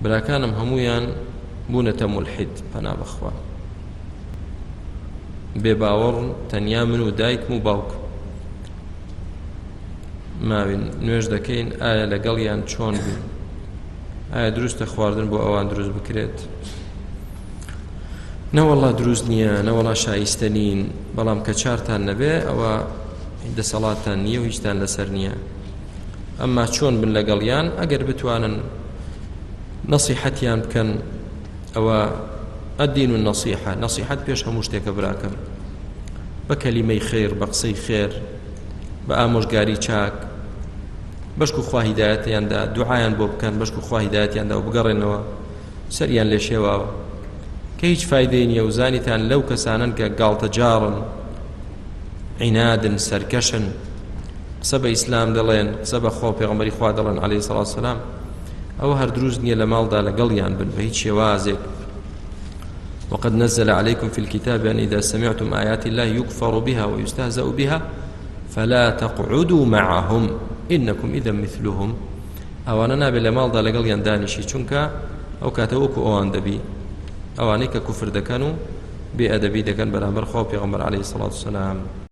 براکانم هەموویان بوونەتە مولحید پەنا بەخوا بێ باوەڕن تەنیا من و دایکم و باوکم ماوین نوێژ دەکەین ئایا لەگەڵیان چۆن بین ئایا دروستە خواردن بۆ ئەوان دروست بکرێت نەوەڵا دروست نییە نەوەڵا شایستە نین بەڵام کە چارتان نەبێ ئەوە دەسەڵاتتان نییە و هیچتان لەسەر نییە ئەمما چۆن بن لەگەڵیان ئەگەر بتوانن نەسیحەتیان بکەن ئەوە الدین النصیحە نەسیحەت پێش هەموو شتێکە براکەم بە کەلیمەی خێر بە قسەی خێر بە ئامۆژگاری چاک بەشک و خوا هیدایەتیاندا دوعایان بۆ بکەن بەشک و خوا هیدایەتیاندا و بگەڕێنەوە سەریان لێ شێواوە کە هیچ فایدەی نییە و زانیتان لەو کەسانن کە گاڵتەجاڕن عینادن سەرکەشن قسە بە ئیسلام دەڵێن قسە بە خوا و پێغەمبەری خوا دەڵێن عەلەیهی سەڵات وسەلام ئەوە هەر دروست نییە لە ماڵدا لەگەڵیان بن بە هیچ شێوازێک وقد نزل عليكم في الكتاب أن إذا سمعتم آيات الله يكفر بها ويستهزأ بها فلا تقعدوا معهم إنكم إذا مثلهم ئەوانە نابێت لە ماڵدا لەگەڵیان دانیشی چونکە ئەو کاتە وەکو ئەوان دەبی ئەوانەی کە کوفر دەکەن و بێ ئەدەبی دەکەن بەرامبەر خوا و پێغەمبەر عەلەیهی سەڵات وسەلام.